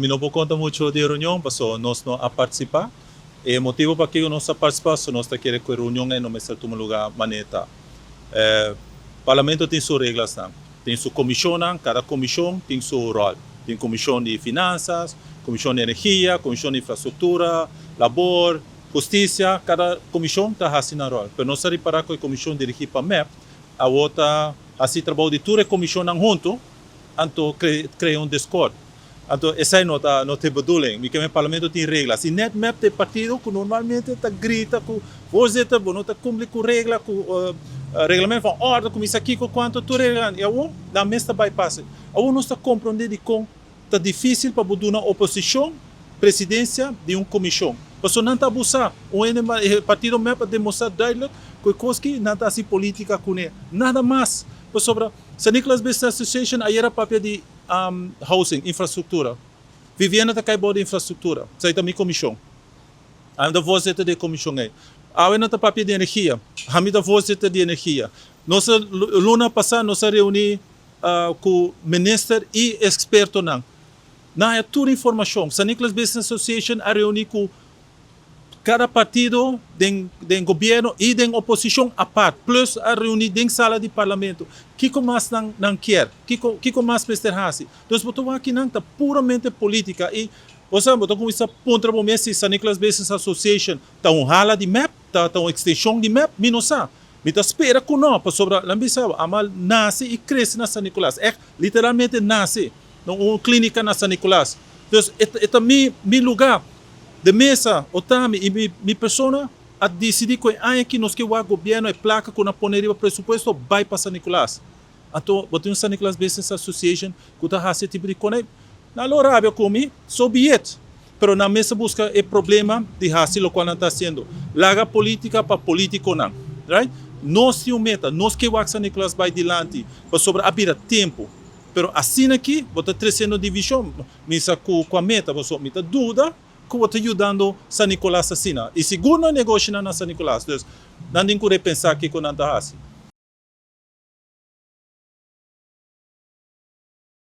Mi no por konta muchu di e reunion paso nos no a partisipá. E motibu pakiko nos a partisipá so nos ta kere ku e reunion ei no mester tuma lugá manera ta. Parlamento tin su reglasnan, tin su komishonnan, kada komishon tin su ròl. Tin komishon di finansas, komishon di energia, komishon di infrastruktura, labor, hustisia, kada komishon ta hasi nan ròl. Pero nos a ripará ku e komishon dirigí pa mep awor ta hasi trabou di tur e komishonnan huntu, anto krea un diskòrd. Anto esei no ta no ta e bedoeling. Mi ke men parlamento tin regla. Si net mep ta e partido ku normalmente ta grita ku voorzitter bo no ta kumpli ku regla ku reglamento van orde ku mi sa kiko kuanto tur reglanan i awor nan mes ta bai pasa. Awor nos ta komprondé dikon ta difisil pa bo duna oposishon presidensia di un komishon. Pasobra nan ta abusá. Un hende e partido mep a demostrá duidelijk ku e kos ki nan ta hasi politika kuné. Nada mas. Pasobra San Nicolas Business Association ayer a papia di housing, infrastructura. Vivienda ta kai bou di infrastructura. Esei ta mi comishon. Ami ta voorzitter di e comishon ei. Awe nan ta papia di energia. Ami ta voorzitter di energia. Nos a luna pasá nos a reuní ku minister i expertonan. Nan haya tur informashon. San Nicolas Business Association a reuní ku Kada partido den den gobierno y den oposicion apart, plus a reuni den sala di parlamento. Kico mas nan nan kier? Kico kico mas mester haci? Dus bo ta wak kinan ta puramente politica y bo sa bo ta cuminsa puntra bo mes si San Nicolas Business Association ta un hala di mep, ta ta un extension di mep? Mi no sa. Mi ta spera cu no, pasobra nan bisa bo, ama nace y crece na San Nicolas, echt literalmente nace na un clinica na San Nicolas. Dus e ta e ta mi mi lugar. De mesa, Otami y mi mi persona a dicidi cu e aña aki nos ke wak gobierno e placa cu na pone riba presupuesto bay pa San Nicolas. Anto bo tin un San Nicolas Business Association cu ta haci e tipo di cona. Nan lo rabia cu mi, so be it. Pero nan mes a busca e problema di haci locual nan ta haciendo. Laga politica pa politiconan. Right? Nos tin un meta, nos ke wak San Nicolas bay dilanti pasobra a bira tempo. Pero asina aki bo ta treciendo division. Mi sa ku kua meta boso. Mi ta duda ku bo ta yudando San Nicolas asina. I sigur no e negoshinan na San Nicolas. Dus, nan tin ku repensá kiko nan ta hasi.